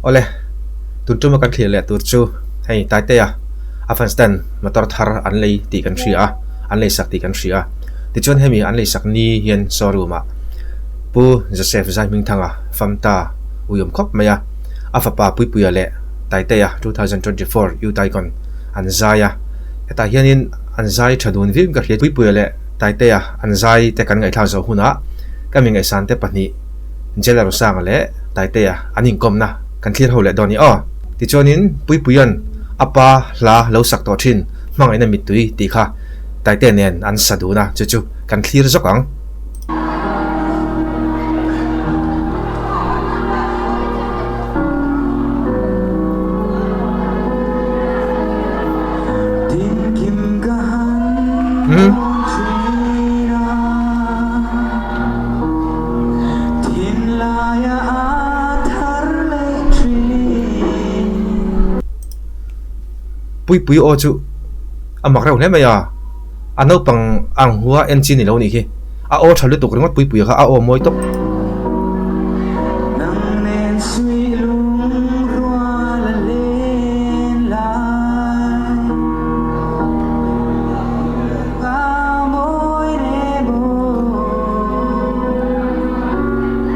Awle, tun tuma kan thlir leh tur chu hei Taitea a fans ten motor thar an lei tih kan hria a, an lei sak tih kan hria a. Tichuan hemi an lei sak ni hian showroom ah Pu Joseph Zaihmingthanga famta uiawm khawp mai a, a fapa Puipuia leh Taitea 2024 Youth Icon an zai a, hetah hianin an zai tha dun viau in ka hria. Puipuia leh Taitea an zai te kan ngaihthlak zawh hunah ka mi ngaihsan te pahnih Jela Rosanga leh Taitea an inkawmna kan thlir ho leh dawn i aw. Tichuanin Puipuia'n a pa hla lo sak tawh thin hmangaihna mittui tih kha Taitea nen an sa dun a, chu chu kan thlir zawk ang. Puipui aw chu a mak reuh hle mai a, a naupang ang hua en chi ni lo nih khi. A aw tha lutuk ringawt Puipuia kha a aw mawi tawp.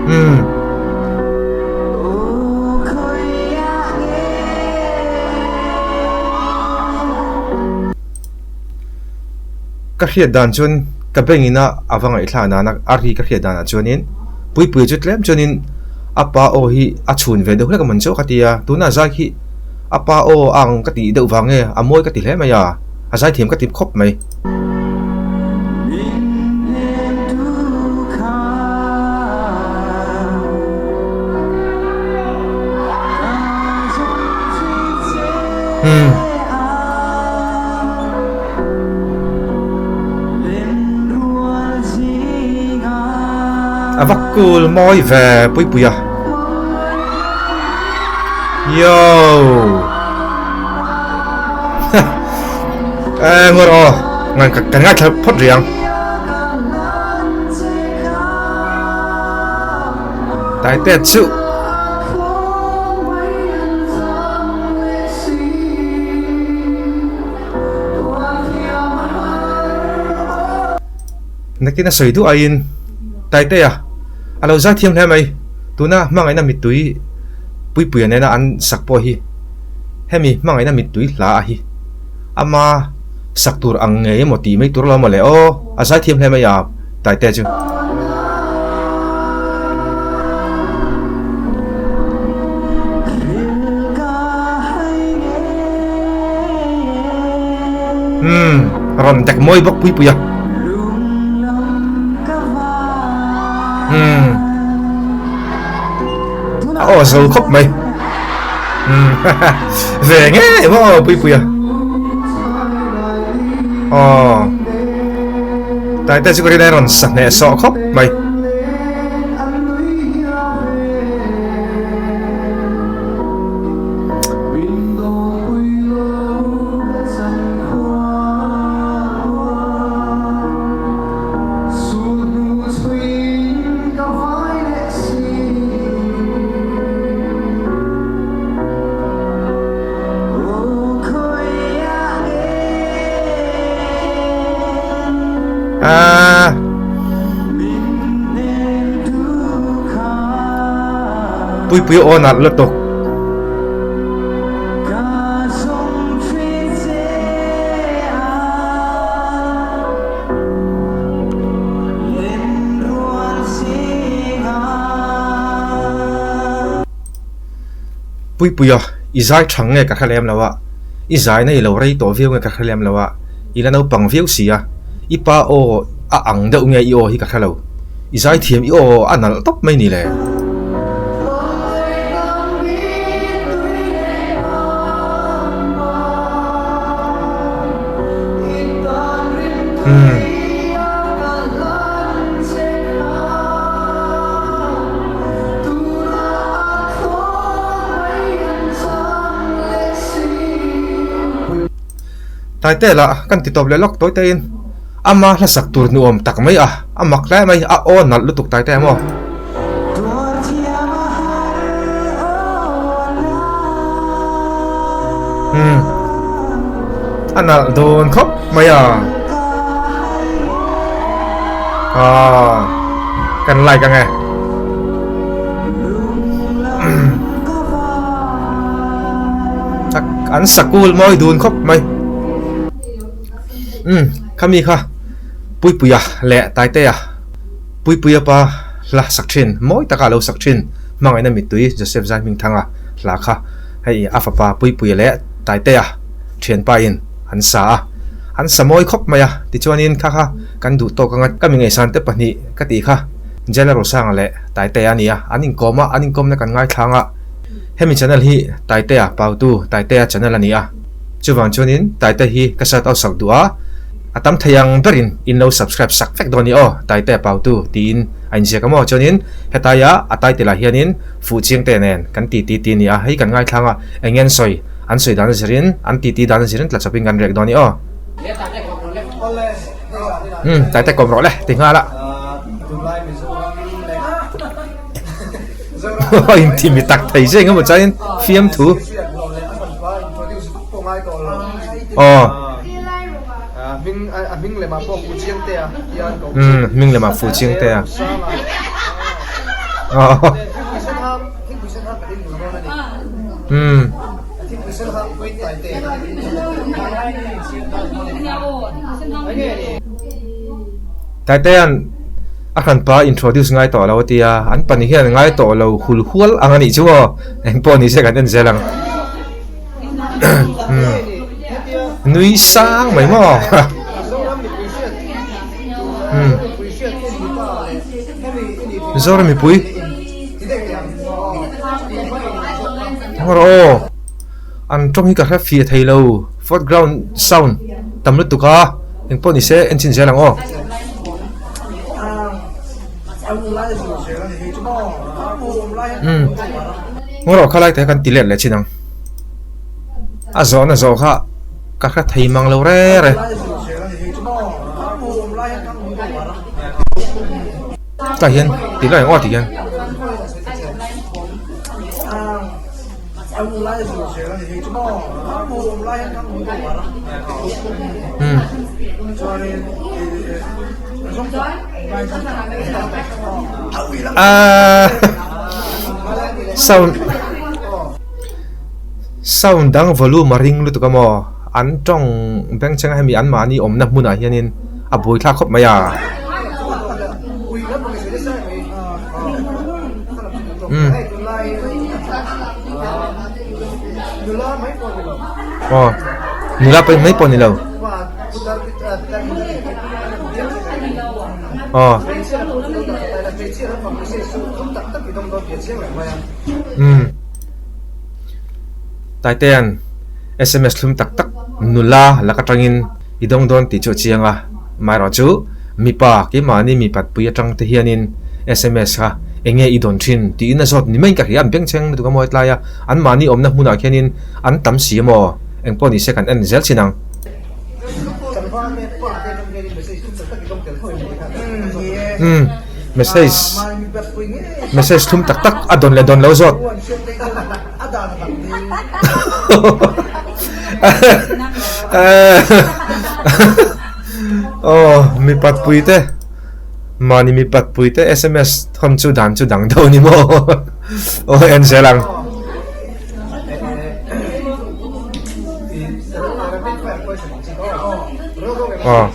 Umm. Ka hriat dan chuan ka bank ina a va ngaihthlak nana a ri ka hriat danah chuanin Puipuia chu tlem chuanin a pa aw hi a chhun ve deuh hlek a man chu ka ti a, tunah zai khi a pa aw a ang ka tih deuh vang nge a mawi ka ti hle mai a, a zaithiam ka ti khawp mai. Umm. A va kul mawi ve pui pui a. Yo! Eng rawh aw, ngan kan ngaithla phawt rih ang. Taite chu. Nakin a sawi duh aiin Taitea a lo zai thiam hle mai. Tuna hmangaihna mittui Puipuia nena an sak pawh hi hemi hmangaihna mittui hla a hi ama sak tur ang ngei emaw tih mai tur lo maw le aw a zai thiam hle mai a Taitea chu. Umm rawn dek mawi bawk pui pui a. Umm a aw zo khawp mai. Umm ve ngei maw pui pui a. Aw Taite chu ka rin a rawn sa hneh sawh khawp mai. Aaa. Puipui aw nalh lutuk. Puipuia, i zai thang nge ka hre lem lo a, i zai na i lo rei tawh viau nge ka hre lem lo a, i la naupang viau si a, i pa aw a ang deuh nge i aw hi ka hre lo, i zai thiam i aw a nalh tawp mai ni le. Umm. Taite lah kan ti tawp leh lawk tawi taiin ama hla sak tur nuam tak mai a, a mak hle mai, a aw nalh lutuk Taite maw. Umm a nalh dawn khawp mai a aw kan like ang e an sakul mawi dun khawp mai umm khami kha Puipuia leh Taitea Puipuia pa hla sak thin mawi taka a lo sak thin hmangaihna mittui Joseph Zaihmingthanga hla kha hei a fapa Puipuia leh Taitea thianpa in an sa a, an sa mawi khawp mai a, tichuanin kha kha kan duh tawk anga ka mi ngaihsan te pahnih ka tih kha Jela Rosanga leh Taitea a ni a, an inkawm a, an inkawmna kan ngaithlang a, hemi channel hi Taitea pautu Taitea channel a ni a. Chuvang chuanin Taite hi ka shout out sak duh a, a tam thei ang berin in lo subscribe sak vek dawn i aw, Taite pautu tiin a inziak a maw? Chuanin hetaia a title ah hianin Fuhchiangte nen kan ti ti ti a ni a, hei kan ngaithlang a, eng nge an sawi, an sawi dan a zirin, an ti ti dan a zirin tla chawpin kan rek dawn i aw. Umm Taite kawm rawh le ti nghal a. Inti mi tak thei zeng emaw chuanin fiamthu aw umm hming lemah fuh chiang te a aw umm. Taitea'n a hranpa introduce ngai tawh lo a ti a, an pahnih hian ngai tawh lo hul hual ang a nih chu aw, engpawh ni se kan en zel ang. Nui sang mai maw? Zoram mipui. Rawh aw, an tawng hi ka hre fiah thei lo, fourth ground sound tam lutuk a, engpawh ni se en chin zel ang aw. Umm ngaw rawh kha lai te kan ti let leh chin ang a zawhna zawh kha ka hre thei mang lo re re. Tah hian ti lai ang aw ti hian. Sound sound dang volume a ring lutuk a maw an tawng bengchheng a hemi anmahni awmna hmunah hianin a buaithlak khawp mai a. Aw nula pawh mai pawh a ni lo aw umm Taitea'n sms thlum tak tak nula lak atangin i dawng dawn tih chu a chiang a amaherawhchu mipa keimahni mipat pui atang te hianin sms kha eng nge i dawn thin tiin a zawt ni maiin ka hria an bengchheng lutuk a mawi tlai a anmahni awmna hmunah khianin an tam si emaw eng pawh ni se kan en zel chin ang. Umm message message thlum tak tak a dawn leh dawn lo zawt. Aw mipat pui te. Mahni mipat pui te sms thawn chu dan chu dang deuh a ni maw? Aw en zel ang. Aw.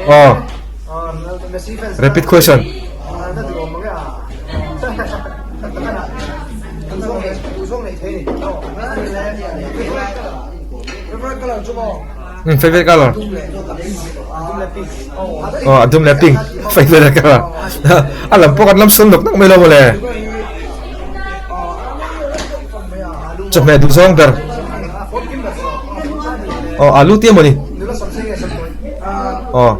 Aw. Rapid question. Favorite color. Aw a dum leh pink favorite color a lam pawh kan lam sawn nawk nawk mai lo mawle chawhmeh duh zawng ber aw alu te mawni aw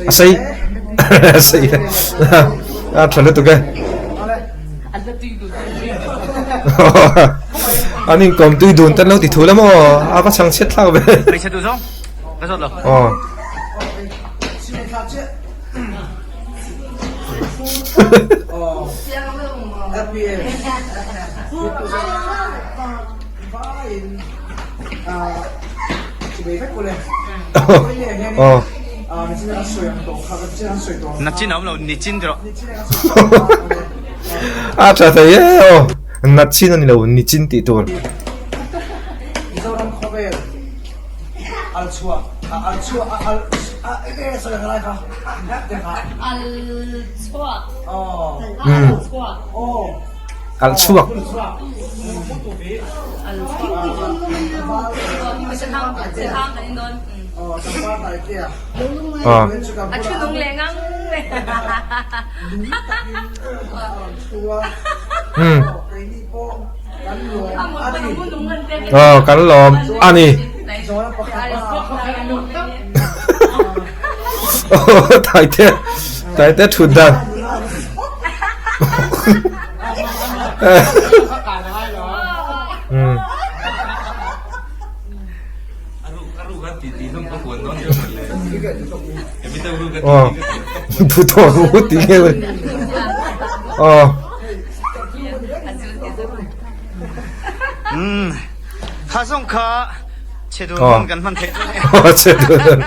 a sei a sei a tha lutuk e an inkawm tui dun te an lo ti thu la maw a va chhang chhiat thlak ve. Aw. Aw. Nachin a awm lo, nichin ti rawh. A tha thei e aw. Nachin a ni lo, nichin tih tur. Alh chhuak. Aw kan lawm a ni. Taite taite thut dan. Aw thu thaw ru ti nge aw. Kha zawng kha che dun hun kan hman theih chu ni. Che dun hun.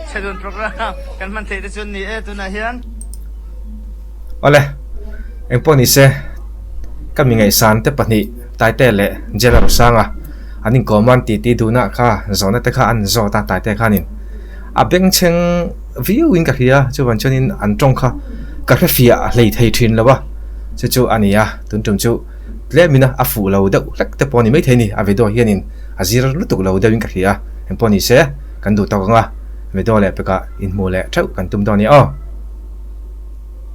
Che dun program kan hman theih te chu ni e tunah hian. Awle, engpawh ni se, ka mi ngaihsan te pahnih Taite leh Jela Rosanga an inkawm a, an titi duhna kha zawhna te kha an zawt a, Taite khanin a bengchheng viau in ka hria, chuvan chuanin an tawng kha ka hre fiah hlei thei thin lo a, chu chu a ni a, tun tum chu tlemin a fuh lo deuh hlek te pawh a ni maithei a ni, a video hianin a zir lutuk lo deuhin ka hria, engpawh ni se, kan duh tawk ang a, video leh pekah inhmuh leh theuh kan tum dawn a nia aw.